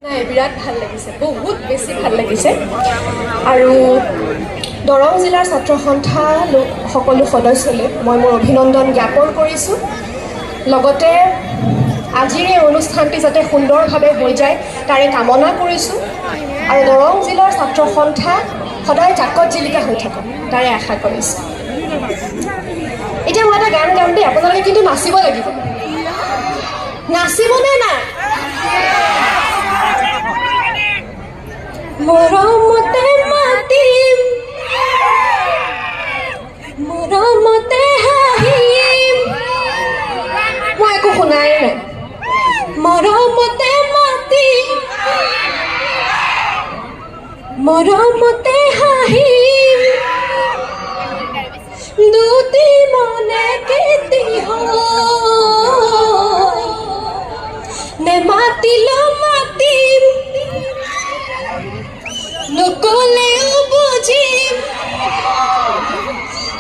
নাই, বিৰাট ভাল লাগিছে, বহুত বেছি ভাল লাগিছে। আৰু দৰং জিলাৰ ছাত্ৰ সন্থা সকলো সদস্যলৈ মই মোৰ অভিনন্দন জ্ঞাপন কৰিছোঁ। লগতে আজিৰ এই অনুষ্ঠানটি যাতে সুন্দৰভাৱে হৈ যায়, তাৰে কামনা কৰিছোঁ। আৰু দৰং জিলাৰ ছাত্ৰ সন্থা সদায় জাকত জিলিকা হৈ থাকক, তাৰে আশা কৰিছোঁ। এতিয়া মই এটা গান গাম দেই, আপোনালোকে কিন্তু নাচিব লাগিব। নাচিবনে নাই? মৰমতে মাতিম, মৰমতে হাঁহিম। মই একো শুনাই নাই। মৰমতে মাতিম, মৰমতে হাঁহিম, দুটি মনে কেতি নেমাতিল মাতিম, নকলেও বুজিম,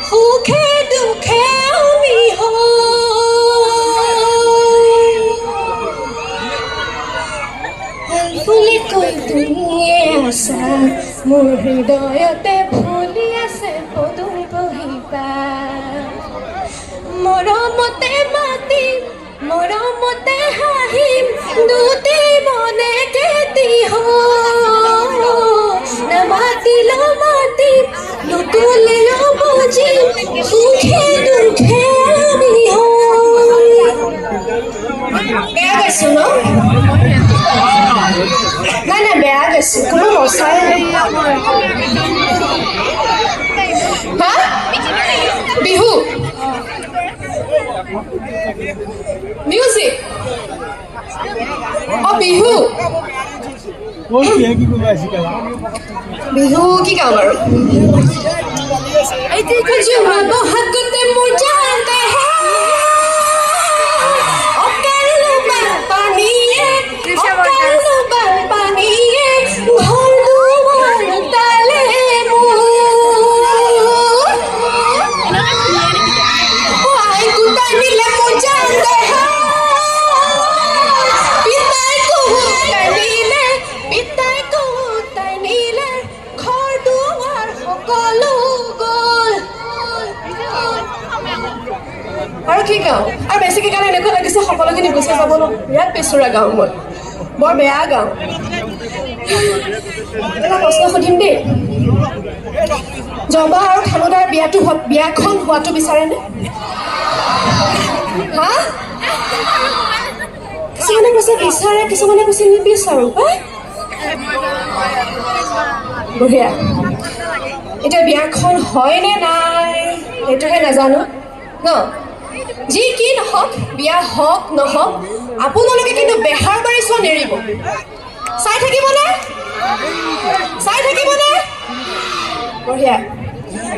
সুখে দুখে আমি। ফুলি কৈ তুমিয়ে আছা মোৰ হৃদয়তে, ফুলি আছে পদুম পহিপা। মৰমতে মাতিম, মৰমতে হাঁহিম, দুটি মনে কেতি নামাতিল মাতিম, নকলেও বুজিম, সুখে দুখে আমি। বেয়া গাইছো ন? নাই নাই, বেয়া গাইছো, কোনো নচাই নাই। হা, বিহু মিউজিক, অ বিহু বিহু কি গাওঁ বাৰু? বহাগতে মোৰ জানতে বানপানীয়ে, বানপানীয়ে ঘৰ দুৱাৰ তালে মোৰ। আই গোটাই নিলে মোৰ জান দেহা, পিতাই কুহুতাই নিলে, পিতাই কুহুতাই নিলে, ঘৰ দুৱাৰ সকলো গ'ল। আৰু কি গাওঁ? আৰু বেছিকে গালে এনেকুৱা লাগিছে সকলোখিনি গুচি যাব ন। বিৰাট বেচুৰা গাওঁ মই, বৰ বেয়া গাওঁ। এটা প্ৰশ্ন সুধিম দেই, জবা আৰু থানুদাৰ বিয়াটো, বিয়াখন হোৱাটো বিচাৰেনে? হা, কিছুমানে কৈছে বিচাৰে, কিছুমানে কৈছে নিবিচাৰো। পাই বঢ়িয়া। এতিয়া বিয়াখন হয় নে নাই সেইটোহে নাজানো ন। যি কি নহওক, বিয়া হওক নহওক, আপোনালোকে কিন্তু বেহাৰবাৰী চোৱা নেৰিব। চাই থাকিবনে? চাই থাকিবনে? বঢ়িয়া।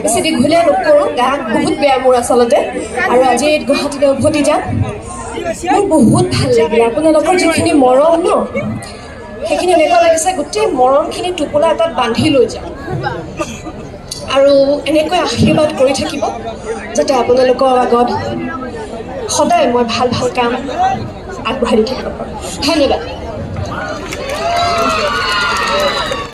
বেছি দীঘলীয়া নকৰোঁ, গা বহুত বেয়া মোৰ আচলতে, আৰু আজি গুৱাহাটীলৈ উভতি যাম। মোৰ বহুত ভাল লাগিলে আপোনালোকৰ যিখিনি মৰম ন, সেইখিনি এনেকুৱা লাগিছে গোটেই মৰমখিনি টোপোলা এটাত বান্ধি লৈ যাওঁ। আৰু এনেকৈ আশীৰ্বাদ কৰি থাকিব যাতে আপোনালোকৰ আগত সদায় মই ভাল ভাল কাম আগবঢ়াই দি থাকিব পাৰোঁ। ধন্যবাদ।